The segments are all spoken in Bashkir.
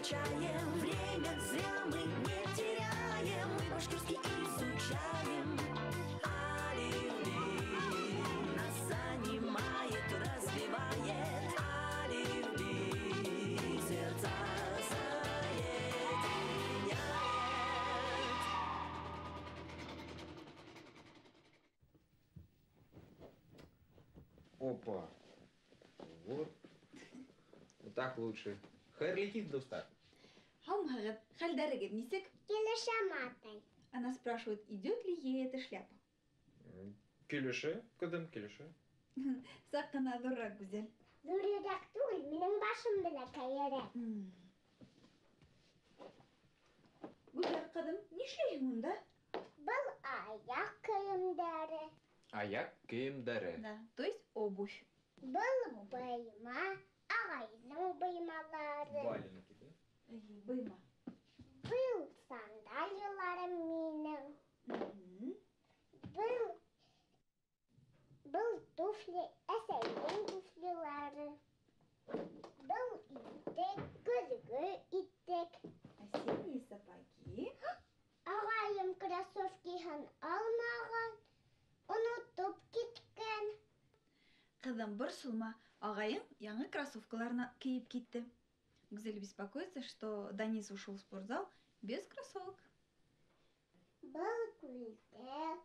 чаем. Время зря мы не теряем, мы башкирский изучаем. Әлифби нас занимает, развивает. Әлифби сердца соединяет. Опа. Вот. Вот так лучше. Хәйерле кис, дуҫтар. Һаумыһығыҙ, хәлдәрегеҙ нисек? Килешә, атай. Она спрашивает, идет ли ей эта шляпа. Килешә, ҡыҙым, килешә. Саҡ ҡына ҙурыраҡ, Гүзәл. Ҙурыраҡ түгел, минең башым бәләкәйерәк. Гүзәл ҡыҙым, нишләйһең унда? Был аяҡ кейемдәре. Аяҡ кейемдәре. Да, то есть обувь. Был быйма, ағайҙың быймалары. Валенки, да? Эйе, быйма. Был сандалияларым минең. Был туфли, әсәйҙең туфлилары. Был итек, көҙгө итек. Осенние сапоги. Ағайым кроссовкиһын алмаған, онотоп киткән. Ҡыҙым, борсолма, ағайың яңы кроссовкаларына кейеп китте. Гүзель беспокоится, что Данис ушел в спортзал без кроссовок. Был күлдәк,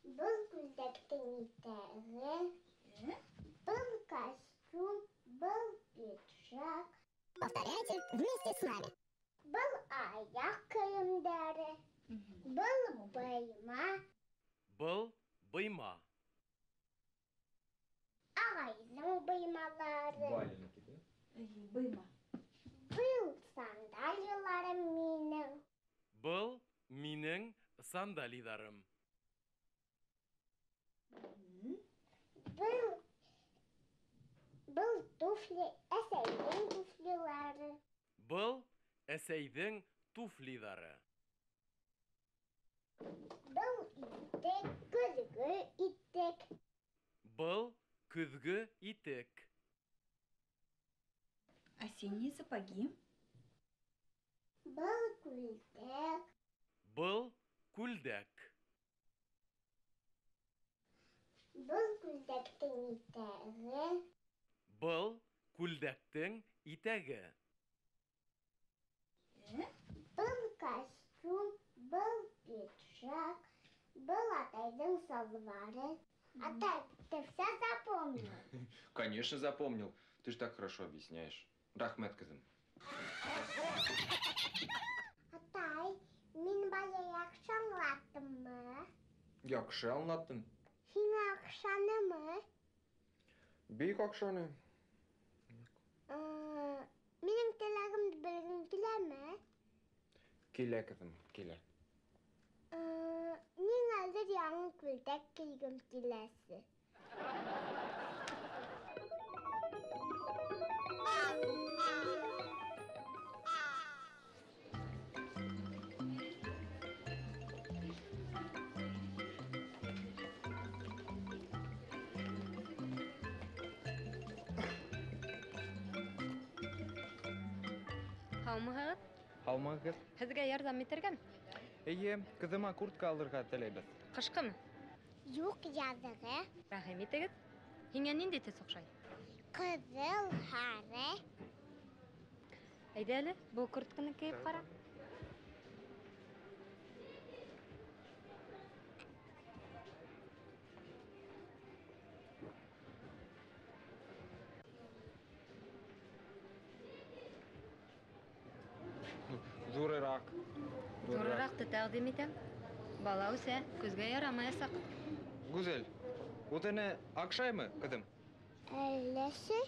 был күлдәктең итәге, был костюм, был пиджак. Повторяйте вместе с нами. Был аяҡ кейемдәре, был быйма. Был быйма. Ағайҙың быймалары. Валенки, да? Эйе, быйма. Был сандалияларым минең. Был минең сандалиҙарым. Был туфли, әсәйҙең туфлилары. Был әсәйҙең туфлиҙары. Был итек, көҙгө итек. Был көҙгө итек. Осенние сапоги. Был күлдәк. Был күлдәк. Был күлдәктең итәге. Был күлдәктең итәге. Был костюм, был пиджак, был атайҙың салбары. Атай, ты все запомнил? Конечно, запомнил. Ты ж так хорошо объясняешь. Рәхмәт, ҡыҙым. Атай, мин бая яҡшы аңлаттыммы? Яҡшы аңлаттың. Һиңә оҡшанымы? Бик оҡшаны. Минең теләгемде белгең киләме? Килә, ҡыҙым, килә. Ниңәлер яңы күлдәк кейгем киләсе. Һаумыһығыҙ? Һаумыһығыҙ. Һеҙгә ярҙам итергәме? Эйе, ҡыҙыма куртка алырға теләйбеҙ. Ҡышҡымы? Юҡ, яҙығы. Рәхим итегеҙ. Һиңә ниндәй төҫ оҡшай? Ҡыҙыл, һары. Әйҙә әле, был куртканы кейеп ҡара. Ҙурыраҡ. Ҙурыраҡты тәҡдим итәм. Бала үҫә, күҙгә ярамаясаҡ. Гүзәл, вот әнә оҡшаймы, ҡыҙым? Әлләсе?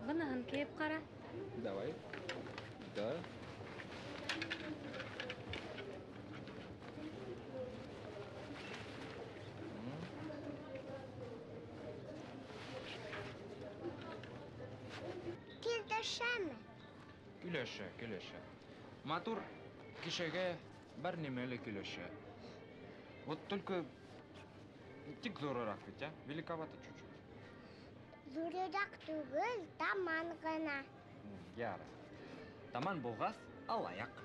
Быныһын кейеп ҡара. Давай. Да. Килешәме? Килешә, килешә. Матур кешегә бар нәмә лә килешә. Вот только тик ҙурыраҡ бит, а? Великовато чуть-чуть. Ҙурыраҡ түгел, таман ғына. Ярай. Таман булғас, алаяҡ.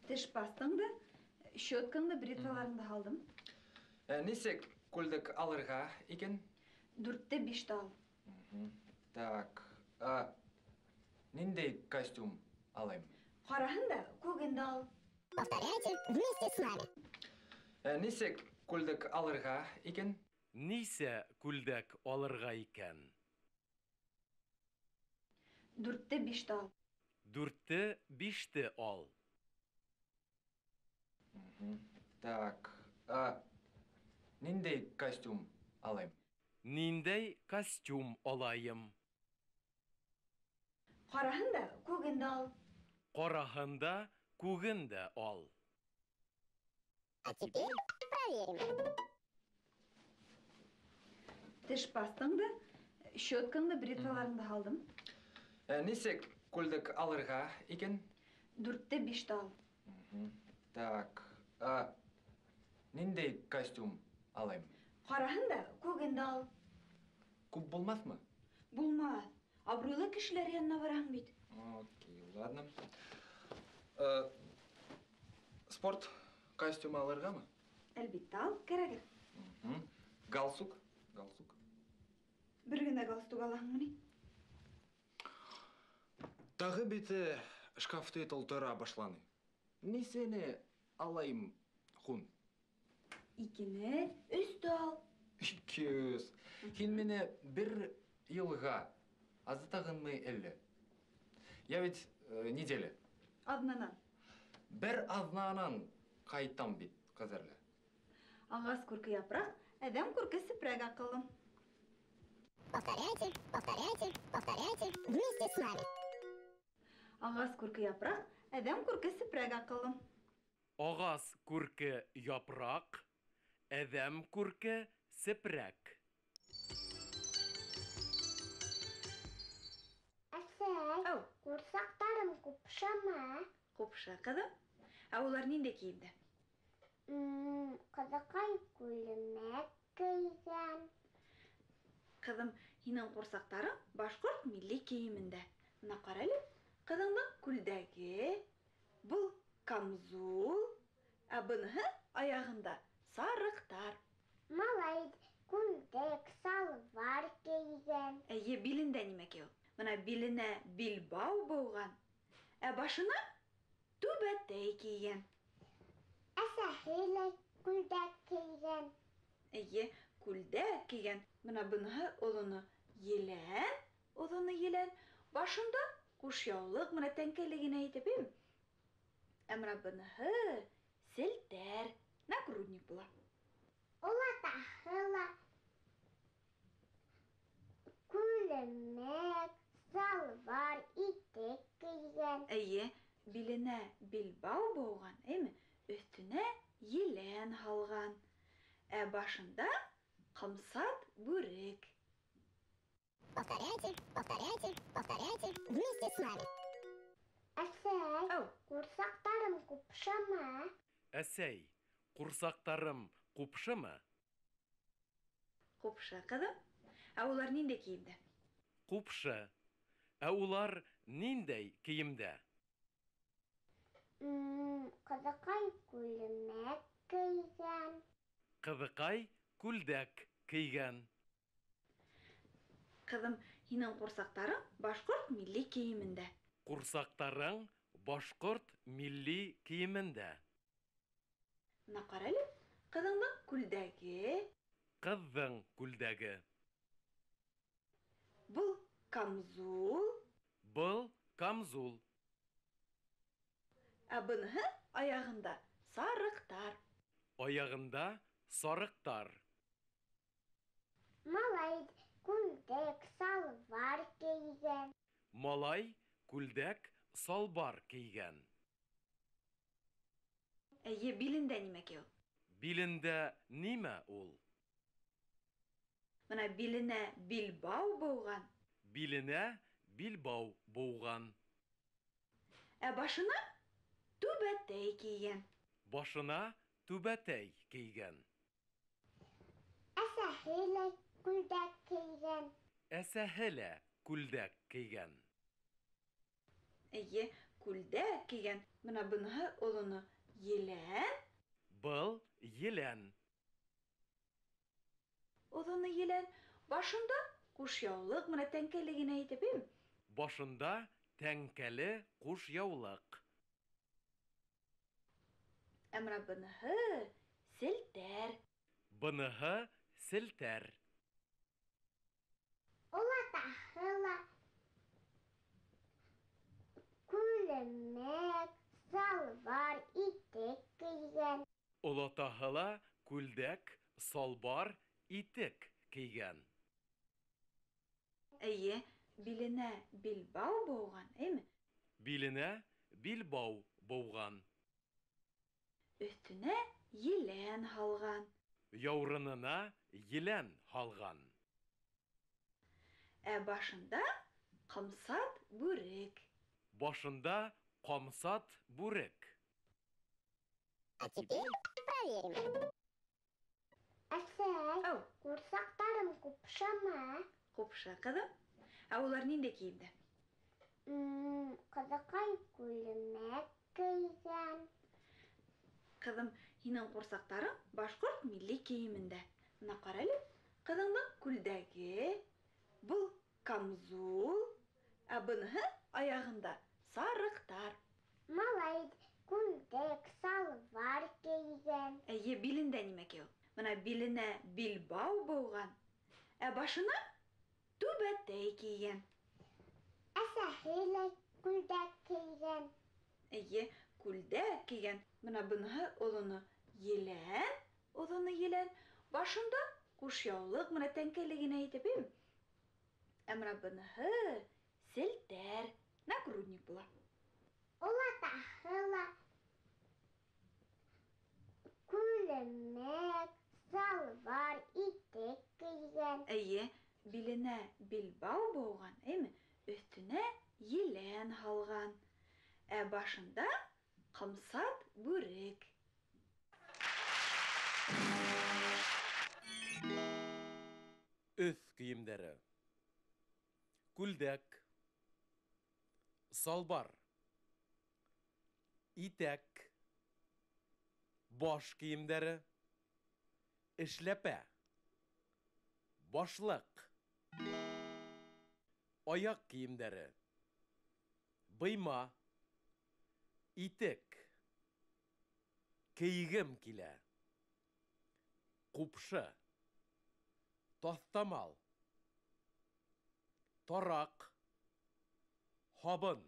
Теш пастаңды, щеткаңды, бритваларыңды алдым. Нисек күлдек алырға икән? 4-те 5-те ал. Так, ниндәй костюм алайым? Ҡараһын да, күген дә ал. Повторяйте вместе с нами. Нисек күлдек алырға икән? Нисә күлдәк алырға икән? 4-те 5-те ал. 4-те 5-те ал. Так, ниндәй костюм алайым? Ниндәй костюм алайым? Ҡараһын да, күген дә ал. Ҡараһын да, күген дә ал. А теперь проверим. Теш пастаңды, щеткаңды, бритваларыңды алдым. Нисек күлдек алырға икән? 4-те 5-те ал. Так, ниндәй костюм алайым? Ҡараһын да, күген дә ал. Күп булмаҫмы? Булмаҫ. Абруйлы кешеләр янына бараһың бит. Окей, ладно. Спорт костюмы алырғамы? Әлбиттә ал, кәрәгер. Галстук? Галстук. Бер генә галстук алаһыңмы ни? Тағы бит шкафты тултыра башланы. Нисәне алайым хун? 2-не, 3-те ал. 200. Һин мине бер йылға азытағынмы әллә? Я ведь неделя. Аҙнанан. Бер аҙнанан ҡайтам бит, ҡәҙерле. Ағас күрке япраҡ, әҙәм күрке сепрәк, аҡыллым. Повторяйте, повторяйте, повторяйте вместе с нами. Ағас күрке япраҡ, әҙәм күрке сепрәк, аҡыллым. Ағас күрке япраҡ, әҙәм күрке сепрәк. Әсәй, Ау. ҡурсаҡтарым ҡупшымы? Ҡупшы, ҡыҙым. Ә улар ниндәй кейемдә? Ҡыҙыҡай күлмәк кейгән. Ҡыҙым, һинең ҡурсаҡтарың башҡорт милли кейемендә. Бына ҡара әле, ҡыҙыңдың күлдәге, был камзул, ә быныһы аяғында сарыҡтар. Малай күлдәк, салбар кейгән. Эйе, билендә нимәкәй ул? Бына биленә билбау быуған, ә башына түбәтәй кейгән. Әсәһе лә күлдәк кейгән. Эйе, күлдәк кейгән. Бына быныһы олоно елән, оҙоно елән. Башында ҡушъяулыҡ, бына тәңкәле генә итеп, эйме? Ә бына быныһы селтәр, нагрудник була. Олатаһы ла күлмәк, салбар, итек кейгән. Эйе, биленә билбау быуған, эйме? Өҫтөнә елән һалған. Ә башында ҡымсат бүрек. Повторяйте, повторяйте, повторяйте вместе с нами. Әсәй, Ау. ҡурсаҡтарым ҡупшымы? Әсәй, ҡурсаҡтарым ҡупшымы? Ҡупшы, ҡыҙым. Ә улар ниндәй кейемдә? Ҡупшы. Ә улар ниндәй кейемдә? Ҡыҙыҡай күлмәк кейгән. Ҡыҙыҡай күлдәк кейгән. Ҡыҙым, һинең ҡурсаҡтарың башҡорт милли кейемендә. Ҡурсаҡтарың башҡорт милли кейемендә. Бына ҡара әле, ҡыҙыңдың күлдәге. Ҡыҙҙың күлдәге. Был камзул. Был камзул. Ә быныһы аяғында сарыҡтар. Аяғында сарыҡтар. Малай күлдәк, салбар кейгән. Малай күлдәк, салбар кейгән. Эйе, билендә нимәкәй ул? Билендә нимә ул? Бына биленә билбау быуған. Биленә билбау быуған. Ә башына түбәтәй кейгән. Башына түбәтәй кейгән. Әсәһе лә күлдәк кейгән. Әсәһе лә күлдәк кейгән. Эйе, күлдәк кейгән. Бына быныһы олоно елән. Был елән. Оҙоно елән. Башында ҡушъяулыҡ, бына тәңкәле генә итеп, эйме? Башында тәңкәле ҡушъяулыҡ. Ә бына быныһы селтәр. Быныһы селтәр. Олатаһы ла күлмәк, салбар, итек кейгән. Олатаһы ла күлдәк, салбар, итек кейгән. Эйе, биленә билбау быуған, эйме? Биленә билбау быуған. Өҫтөнә елән һалған. Яурынына елән һалған. Ә башында ҡамсат бүрек. Башында ҡамсат бүрек. А теперь проверим. Әсәй, Ау. ҡурсаҡтарым ҡупшамы? Ҡупшы, ҡыҙым. Ә улар ниндәй кейемдә? Ҡыҙыҡай күлмәк кейгән. Ҡыҙым, һинең ҡурсаҡтарың башҡорт милли кейемендә. Бына ҡара әле, ҡыҙыңдың күлдәге, был камзул, ә быныһы аяғында сарыҡтар. Малай күлдәк, салбар кейгән. Эйе, билендә нимәкәй ул? Бына биленә билбау быуған, ә башына түбәтәй кейгән. Әсәһе лә күлдәк кейгән. Эйе, күлдәк кейгән. Бына быныһы олоно елән, оҙоно елән. Башында ҡушъяулыҡ, бына тәңкәле генә итеп, эйме? Ә бына быныһы селтәр, нагрудник була. Олатаһы ла күлмәк, салбар, итек кейгән. Эйе, биленә билбау быуған, эйме? Өҫтөнә елән һалған. Ә башында ҡамсат бүрек. Өҫ кейемдәре. Күлдәк, салбар, итәк, баш кейемдәре, эшләпә, башлыҡ, аяҡ кейемдәре, быйма, итек, кейгем килә, ҡупшы, таҫтамал, тараҡ, һабын,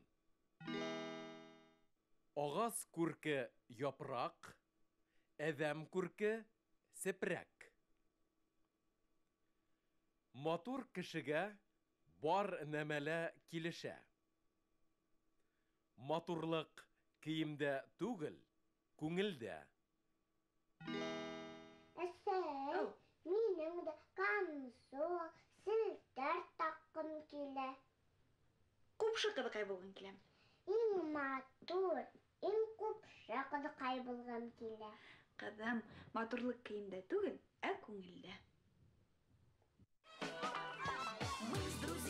ағас күрке япраҡ, әҙәм күрке сепрәк. Матур кешегә бар нәмәлә килешә. Матурлыҡ кейемдә түгел, күңелдә. Әсәй, Ау. минең дә камзол, селтәр таҡҡым килә. Ҡупшы ҡыҙыҡай булғың килә. Иң матур, иң ҡупшы ҡыҙыҡай булғым килә. Ҡыҙым, матурлыҡ кейемдә түгел, ә күңелдә. Мы с друзьями.